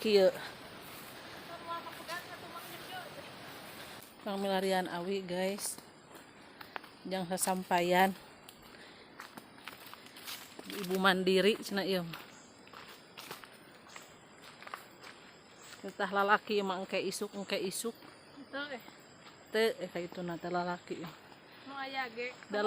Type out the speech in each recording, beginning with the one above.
Kieu. Pang milarian awi, guys. Jangan sasampayan. Ibu mandiri cenah ieu mah. Tah lalaki mah engke isuk, engke isuk. Itu eh. Teu eh ka itu na teh lalaki. Nu aya ge. Da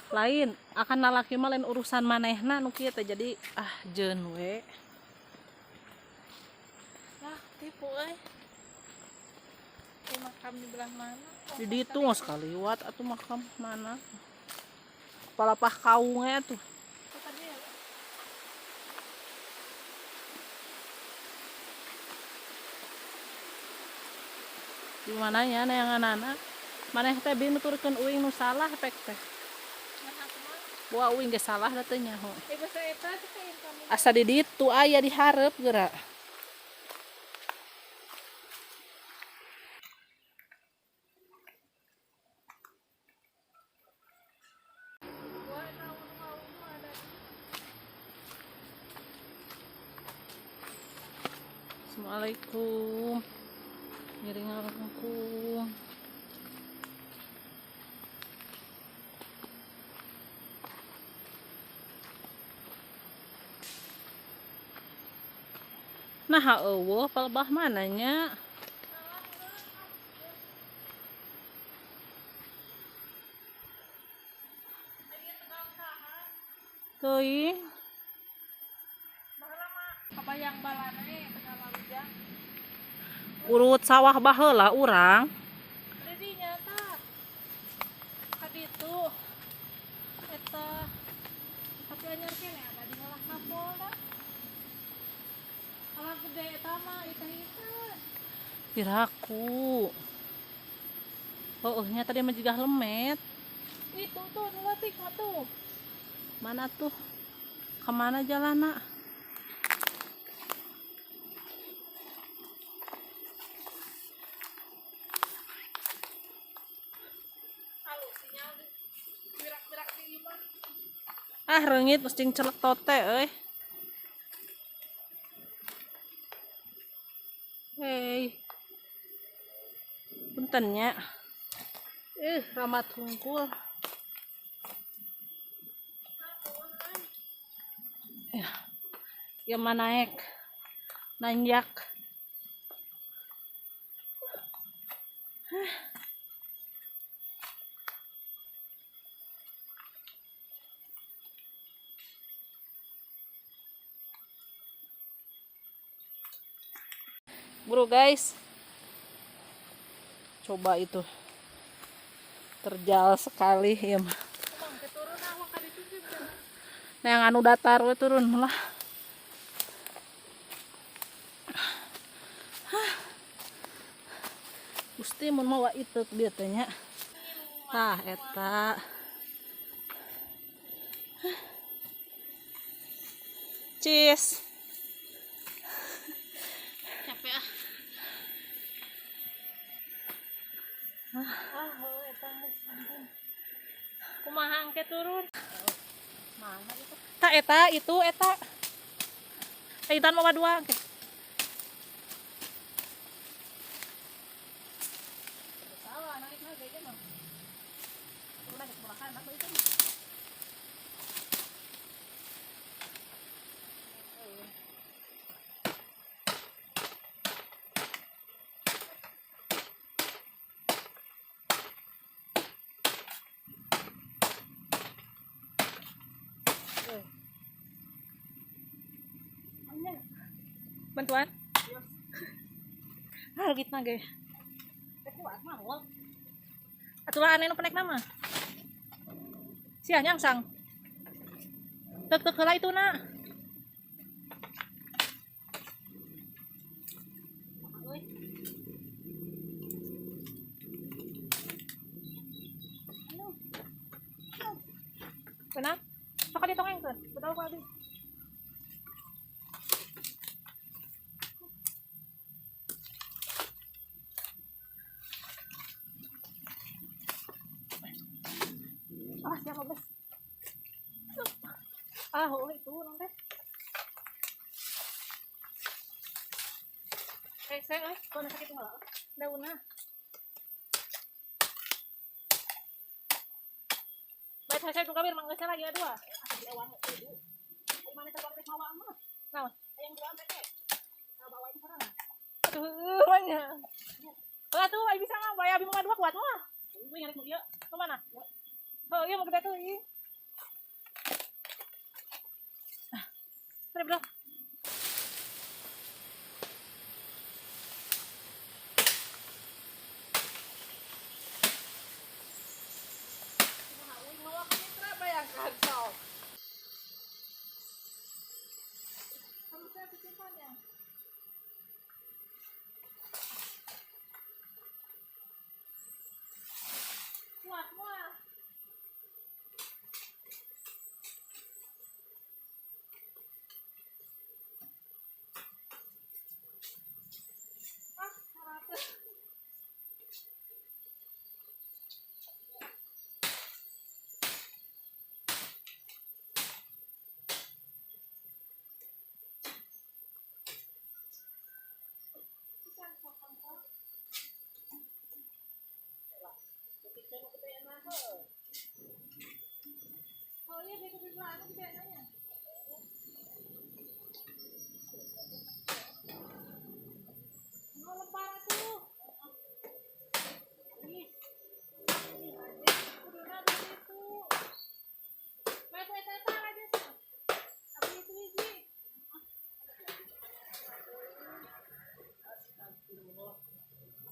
lain akan lalaki mah lain urusan manehna nu kieu teh, jadi ah jeun we. Lah, tipu euy. Di makam di belah mana? Di ditu geus kaliwat atuh makam mana. Palapah kaung we atuh. Oh, tadi ya. Di mananya neanganana? Maneh teh bi nuturkeun uing nu salah pek teh. Nah, aku mah. Bawa uing ge salah da teu nyaho. Eh, bahasa eta teh kayak kami. Asa di ditu aya di hareup geura. Wah, eta nu ada. Assalamualaikum. Ngiring ngarangkung. Nah, euweuh palebah mananya? Teuing. Baheula mah kabayang balana eh Tegalalujang. Urut sawah baheula urang. Jadi nyata. Ka ditu. Eta tapi anyar keneh ada di ngalah kapol dah. Kalah gede eta mah itu. Piraku. Oh, nya tadi mah jiga lemet. Itu tuh nu leutik mah tuh. Mana tuh? Kemana jalanna? Halus sinyal birak-birak di ieu mah. Ah, reungit mesti celek tote euy. Hei. Punten nya. Ramat hungkul. Ya. Ya mah naik. Nanjak. Bro guys, coba itu terjal sekali ya mah. Nah, yang anu datar we turun lah. Gusti mun mawa itu bieu teh nya. Tah eta. Cheese. Capek ah. Ah, heuh eta geus ampun. Kumaha engke turun? Mana itu? Tah eta itu eta. Intan mawa dua engke. Salah naik mah kayaknya mah. Turun ke sebelah kanan itu mah. Bantuan? Ah, legit na ge. Kuat mah, wal. Atulah aneh nu penek nama. Sia nyangsang. Tek tek heula itu na. Kenapa? Sok ditongengkeun. Betul ku abi. Ah, siapa bos? Ah, oh itu nanti. Kau na sakit mo daunna. Baik, saya tuh kabir mangga lagi ada dua. Naon? Aduh, banyak. Atuh, ai bisa mah, bae abi mah dua kuat mah. Kemana? Oh, iya mau gede tuh, iya. Ah, bro. Bayangkan sok. Harusnya disimpan ya. Kuat mah. Ah, 100. Oh iya, dia kebeli anu gede nanya. Mau lebar atuh. Ih. Ih, kuduna di situ. Baik, baik, eta aja sih. Abi itu hiji.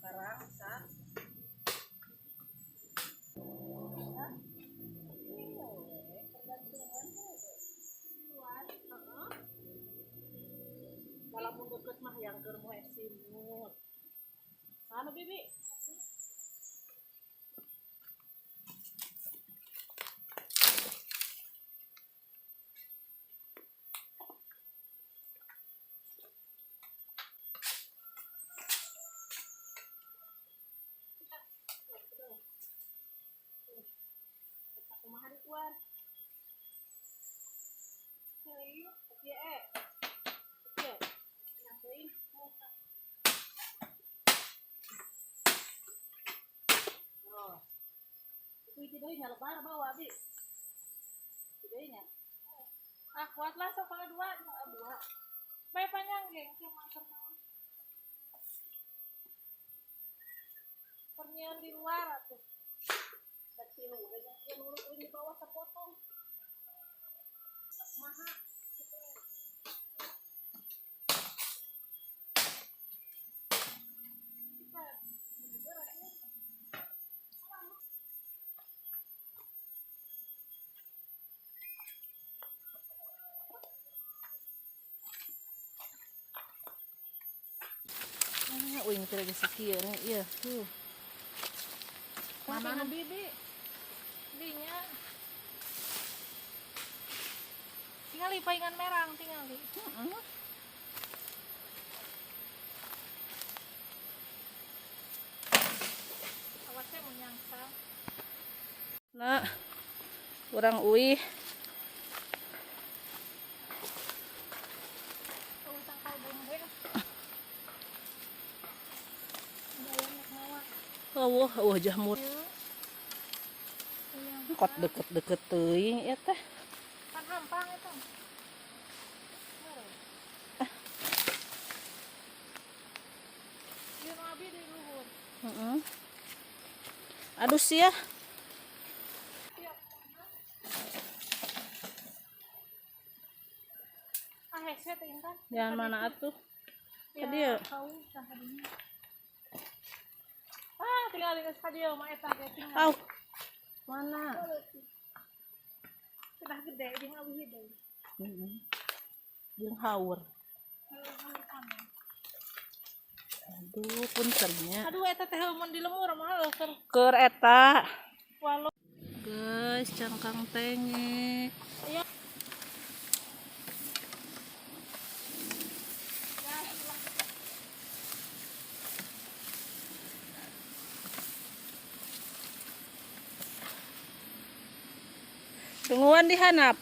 Sekarang sa. Kalau mau deket mah yang keur moe simut. Mana bibi? Kumaha dikuar? Heuh. Ieu eh. Ieu. Nyampein. Oh. Itu hiji deui nya lebar bawa abi. Hiji deui nya. Ah, kuat lah sok kalau dua. Dua. Bae panjang geng, kieu mah keur naon. Pernian di luar atuh. Da tilu we nya ieu nu di bawah sapotong. Kumaha? Ah, uing teh geus sakieu nya ieu. Tuh. Mana nu bibi? Dinya. Tingali paingan merang tingali. Heeh. Awasnya mau nyangsang. Nah, urang uih. Oh, tangkal bumbu. Bayang nek mawa. Eueuh, eueuh jamur. Ieu. Iya. Kot deket-deket teuing ieu teh. Kan hampang eta. Ieu nu abi di luhur. Heeh. Aduh sia. Ah, hese teh Intan. Jangan mana atuh. Ya, Tadi ya. kau tah kadinya. Ah, tinggal di ka dieu mah eta ge tinggal. Au. Mana? Sudah gede jeung awi deui. Heeh. Jeung haur. Heuh, panen. Aduh, punten nya. Aduh, eta teh mun di lemur mah heuh keur Keur eta. walo. Guys, cangkang tengek. Iya. Tungguan dihanap.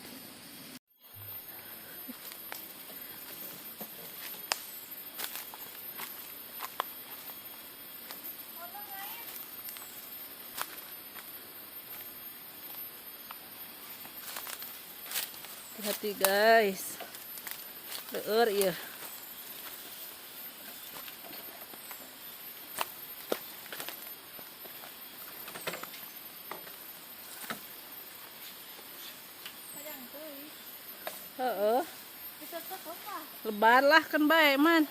Hati-hati guys. Leur ieu. Heeh. Lebar lah kan bae man.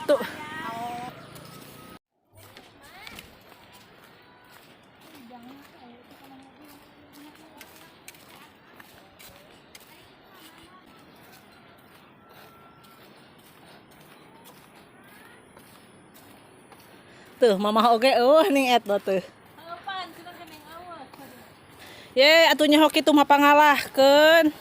Tuh. Tuh, mamah oge eueuh ning eta tuh. Ye, atuh nya hoki tuh mah pangalahkeun.